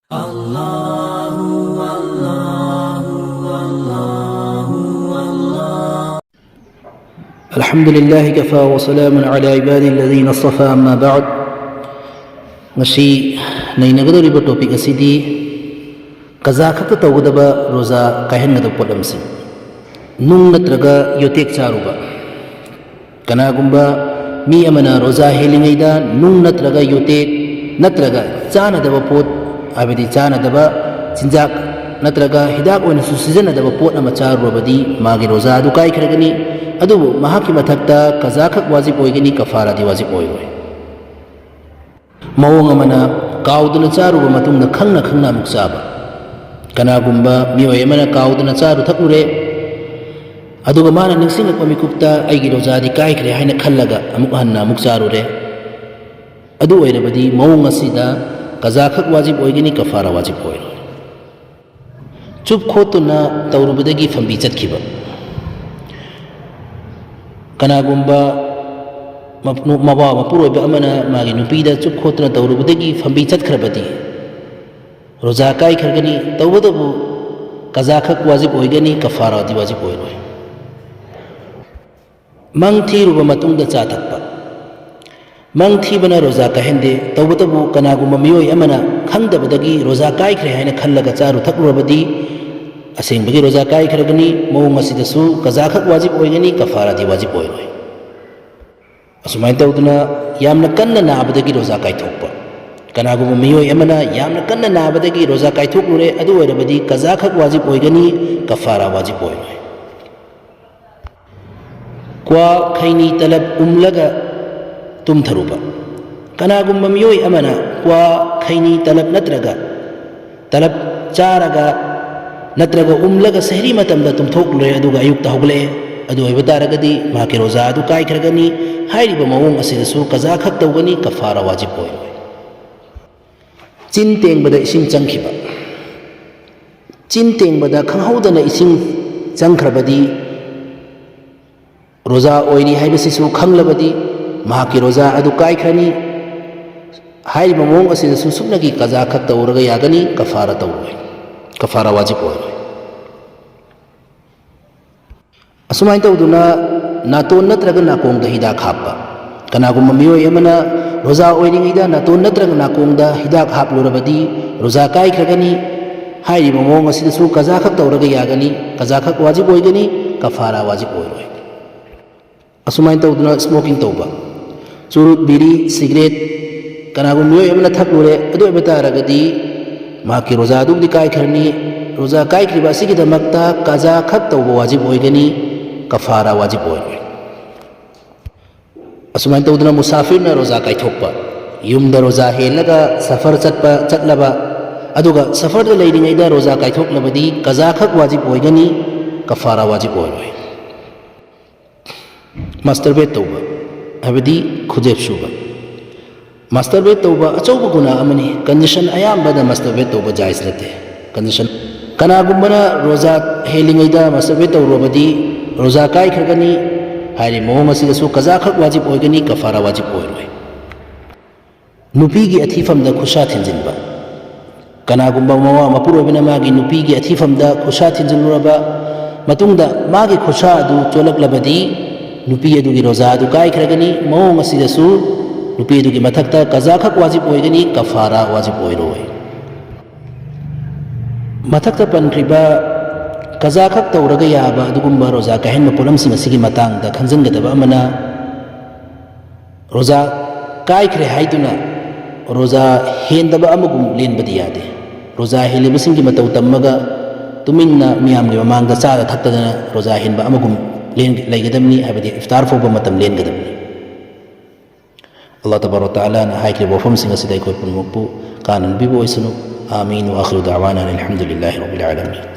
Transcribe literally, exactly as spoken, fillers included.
الحمد لله كفى وسلام على عباده الذين اصطفى، أما بعد. ꯉꯁꯤ ꯅꯩꯅꯒꯗꯧꯔꯤꯕ topic ꯑꯁꯤꯗꯤ ꯀꯖꯥ ꯈꯛꯇ ꯇꯧꯒꯗꯕ ꯔꯣꯖꯥ ꯀꯥꯏꯍꯟꯒꯗꯕ ꯄꯣꯠꯂꯝꯁꯤꯡ꯫ ꯅꯨꯡ ꯅꯠꯇ꯭ꯔꯒ ꯌꯣꯇꯦꯛ ꯆꯥꯔꯨꯕ꯫ ꯀꯅꯥꯒꯨꯝꯕ ꯃꯤ ꯑꯃꯅ ꯔꯣꯖꯥ ꯍꯦꯜꯂꯤꯉꯩꯗ ꯅꯨꯡ ꯅꯠꯇ꯭ꯔꯒ ꯌꯣꯇꯦꯛ ꯅꯠꯇ꯭ꯔꯒ ꯆꯥꯅꯗꯕ ꯄꯣꯠ, ꯍꯥꯏꯕꯗꯤ ꯆꯥꯅꯗꯕ ꯆꯤꯟꯖꯥꯛ ꯅꯠꯇ꯭ꯔꯒ ꯍꯤꯗꯥꯛ ꯑꯣꯏꯅꯁꯨ ꯁꯤꯖꯤꯟꯅꯗꯕ ꯄꯣꯠ ꯑꯃ ꯆꯥꯔꯨꯔꯕꯗꯤ ꯃꯥꯒꯤ ꯔꯣꯖꯥ ꯑꯗꯨ ꯀꯥꯏꯈ꯭ꯔꯒꯅꯤ꯫ ꯑꯗꯨꯕꯨ ꯃꯍꯥꯛꯀꯤ ꯃꯊꯛꯇ ꯀꯖꯥ ꯈꯛ ꯋꯥꯖꯤꯕ ꯑꯣꯏꯒꯅꯤ, ꯀꯐꯥꯔꯥꯗꯤ ꯋꯥꯖꯤꯕ ꯑꯣꯏꯔꯣꯏ꯫ ꯃꯑꯣꯡ ꯑꯃꯅ ꯀꯥꯎꯗꯨꯅ ꯆꯥꯔꯨꯕ ꯃꯇꯨꯡꯗ ꯈꯪꯅ ꯈꯪꯅ ꯑꯃꯨꯛ ꯆꯥꯕ꯫ ꯀꯅꯥꯒꯨꯝꯕ ꯃꯤꯑꯣꯏ ꯑꯃꯅ ꯀꯥꯎꯗꯨꯅ ꯆꯥꯔꯨ ꯊꯛꯂꯨꯔꯦ, ꯑꯗꯨꯒ ꯃꯥꯅ ꯅꯤꯡꯁꯤꯡꯂꯛꯄ ꯃꯤꯀꯨꯞꯇ "ꯑꯩꯒꯤ ꯔꯣꯖꯥꯗꯤ ꯀꯥꯏꯈ꯭ꯔꯦ" ꯍꯥꯏꯅ ꯈꯜꯂꯒ ꯑꯃꯨꯛ ꯍꯟꯅ ꯑꯃꯨꯛ ꯆꯥꯔꯨꯔꯦ꯫ ꯑꯗꯨ ꯑꯣꯏꯔꯕꯗꯤ ꯃꯑꯣꯡ ꯑꯁꯤꯗ ꯀꯖꯥ ꯈꯛ ꯋꯥꯖꯤꯕ ꯑꯣꯏꯒꯅꯤ, ꯀꯐꯥꯔꯥ ꯋꯥꯖꯤꯕ ꯑꯣꯏꯔꯣꯏ꯫ ꯆꯨꯞ ꯈꯣꯠꯇꯨꯅ ꯇꯧꯔꯨꯕꯗꯒꯤ ꯐꯝꯕꯤ ꯆꯠꯈꯤꯕ꯫ ꯀꯅꯥꯒꯨꯝꯕ ꯃꯄꯨ-, ꯃꯋꯥ ꯃꯄꯨꯔꯣꯏꯕ ꯑꯃꯅ ꯃꯥꯒꯤ ꯅꯨꯄꯤꯗ ꯆꯨꯞ ꯈꯣꯠꯇꯨꯅ ꯇꯧꯔꯨꯕꯗꯒꯤ ꯐꯝꯕꯤ ꯆꯠꯈ꯭ꯔꯕꯗꯤ ꯔꯣꯖꯥ ꯀꯥꯏꯈ꯭ꯔꯒꯅꯤ, ꯇꯧꯕꯇꯕꯨ ꯀꯖꯥ ꯈꯛ ꯋꯥꯖꯤꯕ ꯑꯣꯏꯒꯅꯤ, ꯀꯐꯥꯔꯥꯗꯤ ꯋꯥꯖꯤꯕ ꯑꯣꯏꯔꯣꯏ꯫ ꯃꯪ ꯊꯤꯔꯨꯕ ꯃꯇꯨꯡꯗ ꯆꯥ ꯊꯛꯄ꯫ ꯃꯪ ꯊꯤꯕꯅ ꯔꯣꯖꯥ ꯀꯥꯏꯍꯟꯗꯦ, ꯇꯧꯕꯇꯕꯨ ꯀꯅꯥꯒꯨꯝꯕ ꯃꯤꯑꯣꯏ ꯑꯃꯅ ꯈꯪꯗꯕꯗꯒꯤ ꯔꯣꯖꯥ ꯀꯥꯏꯈ꯭ꯔꯦ ꯍꯥꯏꯅ ꯈꯜꯂꯒ ꯆꯥꯔꯨ ꯊꯛꯂꯨꯔꯕꯗꯤ ꯑꯁꯦꯡꯕꯒꯤ ꯔꯣꯖꯥ ꯀꯥꯏꯈ꯭ꯔꯒꯅꯤ, ꯃꯑꯣꯡ ꯑꯁꯤꯗꯁꯨ ꯀꯖꯥ ꯈꯛ ꯋꯥꯖꯤꯕ ꯑꯣꯏꯒꯅꯤ, ꯀꯐꯥꯔꯥꯗꯤ ꯋꯥꯖꯤꯕ ꯑꯣꯏꯔꯣꯏ꯫ ꯑꯁꯨꯃꯥꯏꯅ ꯇꯧꯗꯅ ꯌꯥꯝꯅ ꯀꯟꯅ ꯅꯥꯕꯗꯒꯤ ꯔꯣꯖꯥ ꯀꯥꯏꯊꯣꯛꯄ꯫ ꯀꯅꯥꯒꯨꯝꯕ ꯃꯤꯑꯣꯏ ꯑꯃꯅ ꯌꯥꯝꯅ ꯀꯟꯅ ꯅꯥꯕꯗꯒꯤ ꯔꯣꯖꯥ ꯀꯥꯏꯊꯣꯛꯂꯨꯔꯦ, ꯑꯗꯨ ꯑꯣꯏꯔꯕꯗꯤ ꯀꯖꯥ ꯈꯛ ꯋꯥꯖꯤꯕ ꯑꯣꯏꯒꯅꯤ, ꯀꯐꯥꯔꯥ ꯋꯥꯖꯤꯕ ꯑꯣꯏꯔꯣꯏ꯫ ꯀ꯭ꯋꯥ, ꯈꯩꯅꯤ, ꯇꯂꯞ ꯎꯝꯂꯒ ꯇꯨꯝꯊꯔꯨꯕ꯫ ꯀꯅꯥꯒꯨꯝꯕ ꯃꯤꯑꯣꯏ ꯑꯃꯅ ꯀ꯭ꯋꯥ, ꯈꯩꯅꯤ, ꯇꯂꯞ ꯅꯠꯇ꯭ꯔꯒ ꯇꯂꯞ ꯆꯥꯔꯒ ꯅꯠꯇ꯭ꯔꯒ ꯎꯝꯂꯒ ꯁꯍꯔꯤ ꯃꯇꯝꯗ ꯇꯨꯝꯊꯣꯛꯂꯨꯔꯦ, ꯑꯗꯨꯒ ꯑꯌꯨꯛꯇ ꯍꯧꯒꯠꯂꯛꯑꯦ, ꯑꯗꯨ ꯑꯣꯏꯕ ꯇꯥꯔꯒꯗꯤ ꯃꯍꯥꯛꯀꯤ ꯔꯣꯖꯥ ꯑꯗꯨ ꯀꯥꯏꯈ꯭ꯔꯒꯅꯤ꯫ ꯍꯥꯏꯔꯤꯕ ꯃꯑꯣꯡ ꯑꯁꯤꯗꯁꯨ ꯀꯖꯥ ꯈꯛ ꯇꯧꯒꯅꯤ, ꯀꯐꯥꯔꯥ ꯋꯥꯖꯤꯕ ꯑꯣꯏꯔꯣꯏ꯫ ꯆꯤꯟ ꯇꯦꯡꯕꯗ ꯏꯁꯤꯡ ꯆꯪꯈꯤꯕ꯫ ꯆꯤꯟ ꯇꯦꯡꯕꯗ ꯈꯪꯍꯧꯗꯅ ꯏꯁꯤꯡ ꯆꯪꯈ꯭ꯔꯕꯗꯤ, ꯔꯣꯖꯥ ꯑꯣꯏꯔꯤ ꯍꯥꯏꯕꯁꯤꯁꯨ ꯈꯪꯂꯕꯗꯤ ꯃꯍꯥꯛꯀꯤ ꯔꯣꯖꯥ ꯑꯗꯨ ꯀꯥꯏꯈ꯭ꯔꯅꯤ꯫ ꯍꯥꯏꯔꯤꯕ ꯃꯑꯣꯡ ꯑꯁꯤꯗꯁꯨ ꯁꯨꯞꯅꯒꯤ ꯀꯖꯥ ꯈꯛ ꯇꯧꯔꯒ ꯌꯥꯒꯅꯤ, ꯀꯐꯥꯔꯥ ꯇꯧꯔꯣꯏ, ꯀꯐꯥꯔꯥ ꯋꯥꯖꯤꯕ ꯑꯣꯏꯔꯣꯏ꯫ ꯑꯁꯨꯃꯥꯏꯅ ꯇꯧꯗꯨꯅ ꯅꯥꯇꯣꯟ ꯅꯠꯇ꯭ꯔꯒ ꯅꯥꯀꯣꯡꯗ ꯍꯤꯗꯥꯛ ꯍꯥꯞꯄ꯫ ꯀꯅꯥꯒꯨꯝꯕ ꯃꯤꯑꯣꯏ ꯑꯃꯅ ꯔꯣꯖꯥ ꯑꯣꯏꯔꯤꯉꯩꯗ ꯅꯥꯇꯣꯟ ꯅꯠꯇ꯭ꯔꯒ ꯅꯥꯀꯣꯡꯗ ꯍꯤꯗꯥꯛ ꯍꯥꯞꯂꯨꯔꯕꯗꯤ ꯔꯣꯖꯥ ꯀꯥꯏꯈ꯭ꯔꯒꯅꯤ꯫ ꯍꯥꯏꯔꯤꯕ ꯃꯑꯣꯡ ꯑꯁꯤꯗꯁꯨ ꯀꯖꯥ ꯈꯛ ꯇꯧꯔꯒ ꯌꯥꯒꯅꯤ, ꯀꯖꯥ ꯈꯛ ꯋꯥꯖꯤꯕ ꯑꯣꯏꯒꯅꯤ, ꯀꯐꯥꯔꯥ ꯋꯥꯖꯤꯕ ꯑꯣꯏꯔꯣꯏ꯫ ꯑꯁꯨꯃꯥꯏꯅ ꯇꯧꯗꯨꯅ smoking ꯇꯧꯕ, ꯆꯨꯔꯨꯞ, ꯕꯤꯔꯤ, ꯁꯤꯒꯔꯦꯠ, ꯀꯅꯥꯒꯨꯝꯕ ꯃꯤꯑꯣꯏ ꯑꯃꯅ ꯊꯛꯂꯨꯔꯦ, ꯑꯗꯨ ꯑꯣꯏꯕ ꯇꯥꯔꯒꯗꯤ ꯃꯍꯥꯛꯀꯤ ꯔꯣꯖꯥ ꯑꯗꯨꯕꯨꯗꯤ ꯀꯥꯏꯈ꯭ꯔꯅꯤ꯫ ꯔꯣꯖꯥ ꯀꯥꯏꯈ꯭ꯔꯤꯕ ꯑꯁꯤꯒꯤꯗꯃꯛꯇ ꯀꯖꯥ ꯈꯛ ꯇꯧꯕ ꯋꯥꯖꯤꯕ ꯑꯣꯏꯒꯅꯤ, ꯀꯐꯥꯔꯥ ꯋꯥꯖꯤꯕ ꯑꯣꯏꯔꯣꯏ꯫ ꯑꯁꯨꯃꯥꯏꯅ ꯇꯧꯗꯅ ꯃꯨꯁꯥꯐꯤꯔꯅ ꯔꯣꯖꯥ ꯀꯥꯏꯊꯣꯛꯄ, ꯌꯨꯝꯗ ꯔꯣꯖꯥ ꯍꯦꯜꯂꯒ ꯁꯐꯔ ꯆꯠꯄ, ꯆꯠꯂꯕ, ꯑꯗꯨꯒ ꯁꯐꯔꯗ ꯂꯩꯔꯤꯉꯩꯗ ꯔꯣꯖꯥ ꯀꯥꯏꯊꯣꯛꯂꯕꯗꯤ ꯀꯖꯥ ꯈꯛ ꯋꯥꯖꯤꯕ ꯑꯣꯏꯒꯅꯤ, ꯀꯐꯥꯔꯥ ꯋꯥꯖꯤꯕ ꯑꯣꯏꯔꯣꯏ꯫ Masturbate ꯇꯧꯕ, ꯍꯥꯏꯕꯗꯤ ꯈꯨꯖꯦꯞ ꯁꯨꯕ꯫ Masturbate ꯇꯧꯕ ꯑꯆꯧꯕ ꯒꯨꯅꯥ ꯑꯃꯅꯤ꯫ Condition ꯑꯌꯥꯝꯕꯗ masturbate ꯇꯧꯕ ꯖꯥꯏꯖ ꯅꯠꯇꯦ꯫ Condition, ꯀꯅꯥꯒꯨꯝꯕꯅ ꯔꯣꯖꯥ ꯍꯦꯜꯂꯤꯉꯩꯗ masturbate ꯇꯧꯔꯨꯔꯕꯗꯤ ꯔꯣꯖꯥ ꯀꯥꯏꯈ꯭ꯔꯒꯅꯤ꯫ ꯍꯥꯏꯔꯤꯕ ꯃꯑꯣꯡ ꯑꯁꯤꯗꯁꯨ ꯀꯖꯥ ꯈꯛ ꯋꯥꯖꯤꯕ ꯑꯣꯏꯒꯅꯤ, ꯀꯐꯥꯔꯥ ꯋꯥꯖꯤꯕ ꯑꯣꯏꯔꯣꯏ꯫ ꯅꯨꯄꯤꯒꯤ ꯑꯊꯤꯐꯝꯗ ꯈꯨꯠꯁꯥ ꯊꯤꯟꯖꯤꯟꯕ꯫ ꯀꯅꯥꯒꯨꯝꯕ ꯃꯋꯥ ꯃꯄꯨꯔꯣꯏꯕꯅ ꯃꯥꯒꯤ ꯅꯨꯄꯤꯒꯤ ꯑꯊꯤꯐꯝꯗ ꯈꯨꯠꯁꯥ ꯊꯤꯟꯖꯤꯜꯂꯨꯔꯕ ꯃꯇꯨꯡꯗ ꯃꯥꯒꯤ ꯈꯨꯠꯁꯥ ꯑꯗꯨ ꯆꯣꯠꯂꯛꯂꯕꯗꯤ ꯅꯨꯄꯤ ꯑꯗꯨꯒꯤ ꯔꯣꯖꯥ ꯑꯗꯨ ꯀꯥꯏꯈ꯭ꯔꯒꯅꯤ꯫ ꯃꯑꯣꯡ ꯑꯁꯤꯗꯁꯨ ꯅꯨꯄꯤ ꯑꯗꯨꯒꯤ ꯃꯊꯛꯇ ꯀꯖꯥ ꯈꯛ ꯋꯥꯖꯤꯕ ꯑꯣꯏꯒꯅꯤ, ꯀꯐꯥꯔꯥ ꯋꯥꯖꯤꯕ ꯑꯣꯏꯔꯣꯏ꯫ ꯃꯊꯛꯇ ꯄꯟꯈ꯭ꯔꯤꯕ ꯀꯖꯥ ꯈꯛ ꯇꯧꯔꯒ ꯌꯥꯕ ꯑꯗꯨꯒꯨꯝꯕ ꯔꯣꯖꯥ ꯀꯥꯏꯍꯟꯕ ꯄꯣꯠꯂꯝꯁꯤꯡ ꯑꯁꯤꯒꯤ ꯃꯇꯥꯡꯗ ꯈꯪꯖꯤꯟꯒꯗꯕ ꯑꯃꯅ, ꯔꯣꯖꯥ ꯀꯥꯏꯈ꯭ꯔꯦ ꯍꯥꯏꯗꯨꯅ ꯔꯣꯖꯥ ꯍꯦꯟꯗꯕ ꯑꯃꯒꯨꯝ ꯂꯦꯟꯕꯗꯤ ꯌꯥꯗꯦ꯫ ꯔꯣꯖꯥ ꯍꯦꯜꯂꯤꯕꯁꯤꯡꯒꯤ ꯃꯇꯧ ꯇꯝꯃꯒ ꯇꯨꯃꯤꯟꯅ ꯃꯤꯌꯥꯝꯒꯤ ꯃꯃꯥꯡꯗ ꯆꯥꯗ ꯊꯛꯇꯗꯅ ꯔꯣꯖꯥ ꯍꯦꯟꯕ ꯑꯃꯒꯨꯝ ꯂꯦꯟ-, ꯂꯩꯒꯗꯕꯅꯤ, ꯍꯥꯏꯕꯗꯤ ꯏꯐꯇꯥꯔ ꯐꯥꯎꯕ ꯃꯇꯝ ꯂꯦꯟꯒꯗꯕꯅꯤ꯫ ꯑꯜꯂꯥꯍ ꯇꯕꯥꯔꯛ ꯇꯥꯂꯥꯅ ꯍꯥꯏꯈꯤꯕ ꯋꯥꯐꯝꯁꯤꯡ ꯑꯁꯤꯗ ꯑꯩꯈꯣꯏ ꯄꯨꯝꯅꯃꯛꯄꯨ ꯀꯥꯟꯅꯕ ꯄꯤꯕ ꯑꯣꯏꯁꯅꯨ꯫ آمين، وآخر دعوانا أن الحمد لله رب العالمين.